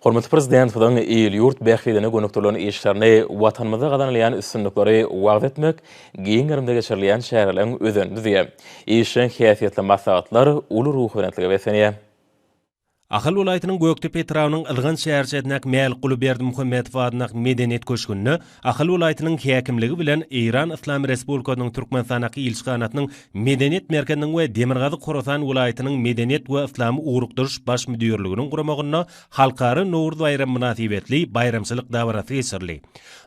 Hormatly Prezidentimiziň il-ýurt bähbidine gönükdirilen işlerini, Watanymyzda gazanylýan üstünlikleri wagyz etmek giň gerimde geçirilýän çäreleriň özenini düzýär. Işjeň häsiýetli maslahatlar uly ruhubelentlige beslenýär. Ahal welaýatynyň Gökdepe etrabynyň Yzgant şäherçesindäki Mälikguly Berdimuhamedow adyndaky Medeniýet köşgünde Ahal welaýatynyň häkimligi bilen Eýran Yslam Respublikasynyň Türkmenistandaky ilçihanasynyň Medeniýet merkeziniň we Demirgazyk Horasan welaýatynyň Medeniýet we yslamy ugrukdyryş baş müdirliginiň guramagynda Halkara Nowruz baýramy mynasybetli baýramçylyk dabarasy geçirildi.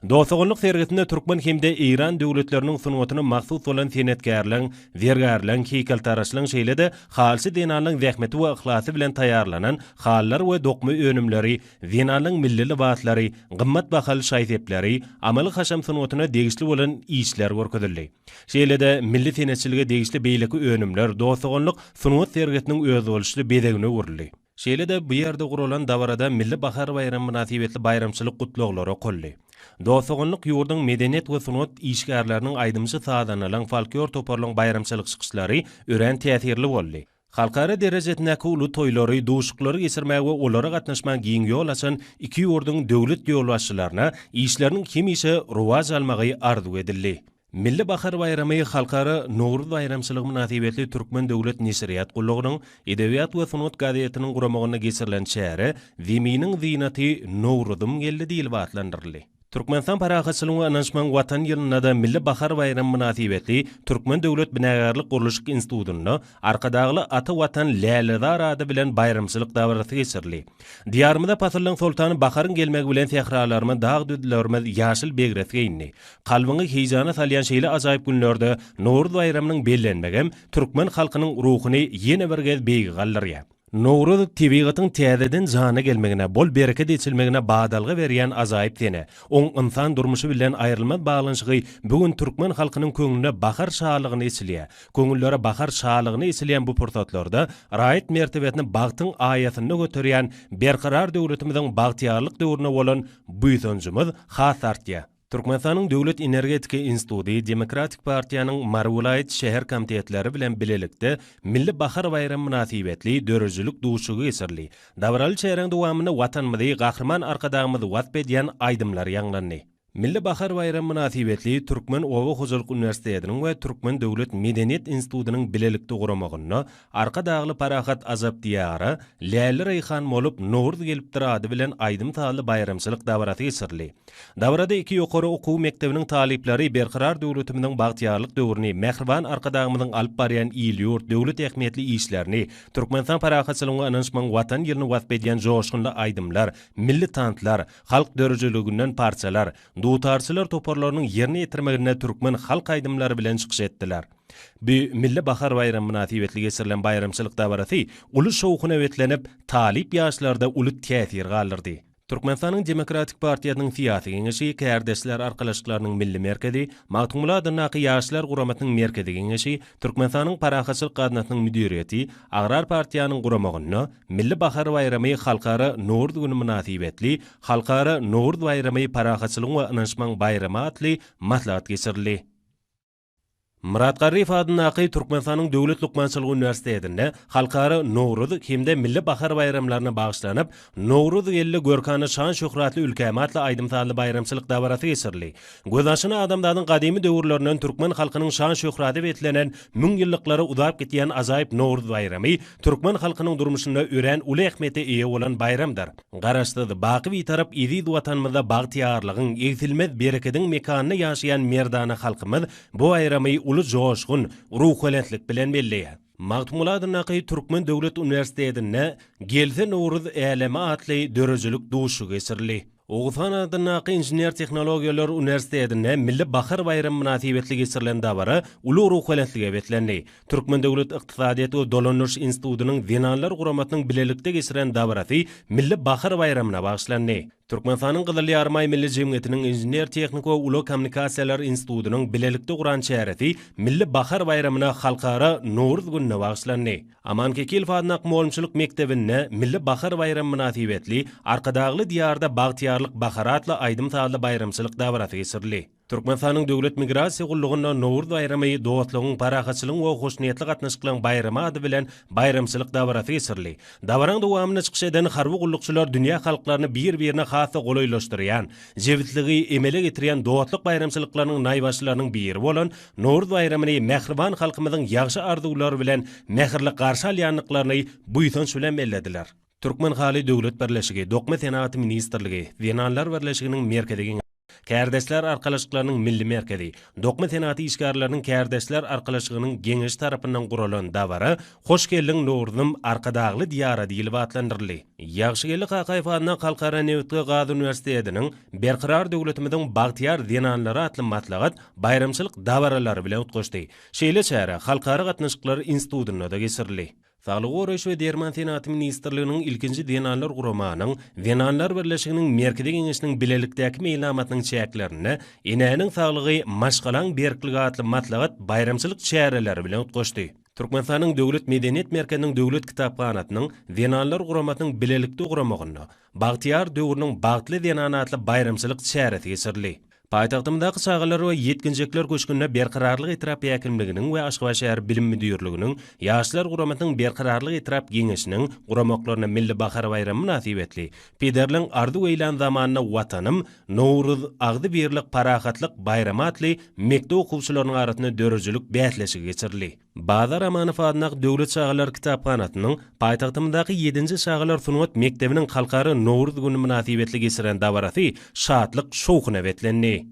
Dost-doganlyk sergisinde türkmen hem-de eýran döwletleriniň sungatyna mahsus bolan senetkärleň, zergärleň, heýkeltaraşlaň şeýle-de halyçy zenanlaň zähmeti we yhlasy bilen taýýarlanan halylar we dokma önümleri, zenanlaň milli lybaslary, gymmat bahaly şaý-sepleri, amaly-haşam sungatyna degişli bolan işler görkezildi. Şeýle-de milli senetçilige degişli beýleki önümler dost-doganlyk sungat sergisiniň özboluşly bezegine öwrüldi. Şeýle-de bu ýerde guralan dabarada Milli bahar baýramy mynasybetli baýramçylyk gutlaglary okaldy. Dost-doganlyk ýurduň medeniýet we sungat işgärleriniň aýdymçy-sazandalaryň, folklor toparlaryň baýramçylyk çykyşlary örän täsirli boldy. Halkara derejesindäki uly toýlary, duşuşyklary geçirmäge we olara gatnaşmaga giň ýol açan iki ýurduň döwlet ýolbaşçylaryna işleriniň hemişe rowaç almagy arzuw edildi. Milli bahar baýramy Halkara Nowruz baýramçylygy mynasybetli Türkmen döwlet neşirýat gullugynyň Edebiýat we sungat gazetiniň guramagynda geçirilen çäre Zeminiň zynaty Nowruzym geldi diýlip atlandyryldy. Türkmenistan Parahatçylygyň we ynanyşmagyň Watany ýylynda-da Milli bahar baýramy mynasybetli Türkmen döwlet binagärlik-gurluşyk institutynda Arkadagly ata Watan Lälezar ady bilen baýramçylyk dabarasy geçirildi. Diýarymyza pasyllaryň soltany baharyň gelmegi bilen sähralarymyz, dag-düzlerimiz ýaşyl begres geýindi. Kalbyňy heýjana salýan şeýle ajaýyp günlerde Nowruz baýramynyň bellenmegem türkmen halkynyň ruhuny ýene bir gez beýige galdyrýar. Nowruz, tebigatyň täzeden jana gelmegine, bol bereket eçilmegine badalga berýän ajaýyp sene. Oň ynsan durmuşy bilen aýrylmaz baglanyşygy bu gün türkmen halkynyň köňlüne bahar şalygyny eçilýär. Köňüllere bahar şalygyny eçilýän bu pursatlarda raýat mertebesini bagtyň aýasynda göterýän Berkarar döwletimiziň bagtyýarlyk döwrüne bolan buýsanjymyz has artýar. Türkmenistanyň Döwlet energetika instituty Demokratik partiýanyň Mary welaýat şäher komitetleri bilen bilelikde Milli bahar baýramy mynasybetli döredijilik duşuşygy geçirildi. Dabaraly çäräň dowamynda Watanymyzy, Gahryman Arkadagymyzy wasp edýän aýdymlar ýaňlandy. Milli bahar baýramy mynasybetli Türkmen oba hojalyk uniwersitetiniň we Türkmen döwlet medeniýet institutynyň bilelikde guramagynda Arkadagly parahat ajap Diýara läle reýhan bolup Nowruz gelipdir ady bilen aýdym-sazly baýramçylyk dabarasy geçirildi. Dabarada iki ýokary okuw mekdebiniň talyplary Berkarar döwletimiziň bagtyýarlyk döwrüni, mähriban Arkadagymyzyň alyp barýan il-ýurt, döwlet ähmiýetli işlerini, Türkmenistan parahatçylygyň we ynanyşmagyň Watan ýylyny wasp edýän joşgunly aýdymlar, milli tanslar, halk döredijiliginden parçalar, dutarçylar toparlarynyň ýerine ýetirmeginde türkmen halk aýdymlary bilen çykyş etdiler. Bu Milli bahar baýramy mynasybetli geçirilen baýramçylyk dabarasy uly şowhuna beslenip, talyp ýaşlarda uly täsir galdyrdy. Türkmenistanyň Demokratik partiýasynyň Syýasy Geňeşi, Kärdeşler arkalaşyklarynyň Milli merkezi, Magtymguly adyndaky Ýaşlar guramasynyň Merkezi Geňeşi, Türkmenistanyň Parahatçylyk gaznasynyň müdiriýeti, Agrar partiýanyň guramagynda Milli bahar baýramy Halkara Nowruz güni mynasybetli Halkara Nowruz baýramy parahatçylygyň we ynanyşmagyň baýramy atly maslahat geçirildi. Myrat Garryýew adyndaky Türkmenistanyň Döwlet lukmançylyk uniwersitetinde Halkara Nowruz hem-de Milli bahar baýramlaryna bagyşlanyp, Nowruz geldi görkana şan-şöhratly ülkäme atly aýdym-sazly baýramçylyk dabarasy geçirildi. Gözbaşyny adamzadyň gadymy döwürlerinden türkmen halkynyň şan-şöhrata beslenen, müňýyllyklara uzap gidýän ajaýyp Nowruz baýramy türkmen halkynyň durmuşynda örän uly ähmiýete eýe bolan baýramdyr. Garaşsyz, baky Bitarap eziz Watanymyzda bagtyýarlygyň, egsilmez berekediň mekanynda ýaşaýan merdana halkymyz bu baýramy uly joşgun, ruhubelentlik bilen belleýär. Magtymguly adyndaky Türkmen döwlet uniwersitetinde Gelse Nowruz äleme atly döredijilik duşuşygy geçirildi. Oguzhan adyndaky Inžener-tehnologiýalar uniwersitetinde Milli bahar baýramy mynasybetli geçirilen dabara uly ruhubelentlige beslendi. Türkmen döwlet ykdysadyýet we dolandyryş institutynyň Zenanlar guramasynyň bilelikde geçiren dabarasy Milli bahar baýramyna bagyşlandy. Türkmenistanyň Gyzyl Ýarymaý Milli jemgyýetiniň Inžener-tehniki we ulag kommunikasiýalar institutynyň bilelikde guran çäresi Milli bahar baýramyna Halkara Nowruz gününe bagyşlandy. Aman Kekilow adyndaky mugallymçylyk mekdebinde Milli bahar baýramy mynasybetli Arkadagly Diýarda bagtyýarlyk bahary atly aýdym-sazly baýramçylyk dabarasy geçirildi. Türkmenistanyň Döwlet migrasiýa gullugynda Nowruz baýramy dostlugyň, parahatçylygyň we hoşniýetli gatnaşyklaryň baýramy ady bilen baýramçylyk dabarasy geçirildi. Dabaraň dowamynda çykyş eden harby gullukçylar dünýä halklaryny bir-birine has-da golaýlaşdyrýan, jebisligi emele getirýän dostluk baýramçylyklarynyň naýbaşylarynyň biri bolan Nowruz baýramyny mähriban halkymyzyň ýagşy arzuwlary bilen mähirli garşy alýandyklaryny buýsanç bilen bellediler. Türkmenhaly döwlet birleşigi, Dokma senagaty ministrligi, Zenanlar birleşiginiň Merkezi Geňeşi, Kärdeşler arkalaşyklarynyň Milli merkezi, Dokma senagaty işgärleriniň kärdeşler arkalaşygynyň Geňeşi tarapyndan guralan dabara Hoş geldiň, Nowruzym, Arkadagly Diýara diýlip atlandyryldy. Ýagşygeldi Kakaýew adyndaky Halkara nebit we gaz uniwersitetiniň Berkarar döwletimiziň bagtyýar zenanlary atly maslahat baýramçylyk dabaralary bilen utgaşdy. Şeýle çäre Halkara gatnaşyklary institutynda-da geçirildi. Saglygy goraýyş we derman senagaty ministrliginiň Ilkinji zenanlar guramanyň Zenanlar birleşiginiň Merkezi Geňeşiniň bilelikdäki meýilnamasynyň çäklerinde Enäniň saglygy, maşgalaň berkligi atly maslahat baýramçylyk çäreleri bilen utgaşdy. Türkmenistanyň Döwlet medeniýet merkeziniň Döwlet kitaphanasynyň Zenanlar guramasynyň bilelikde guramagynda Bagtyýar döwrüniň bagtly zenany atly baýramçylyk çäresi geçirildi. Paýtagtymyzdaky Çagalar we ýetginjekler köşgünde Berkararlyk etrap häkimliginiň we Aşgabat şäher bilim müdirliginiň Ýaşlar guramasynyň Berkararlyk etrap Geňeşiniň guramaklarynda Milli bahar baýramy mynasybetli Pederleň arzuw eýlän zamanynda Watanym, Nowruz, agzybirlik, parahatlyk baýramy atly mekdep okuwçylarynyň arasynda döredijilik bäsleşigi geçirildi. Bazar Amanow adyndaky Döwlet çagalar kitaphanasynyň paýtagtymyzdaky ýedinji çagalar sungat mekdebiniň Halkara Nowruz güni mynasybetli geçiren dabarasy şatlyk-şowhuna beslendi.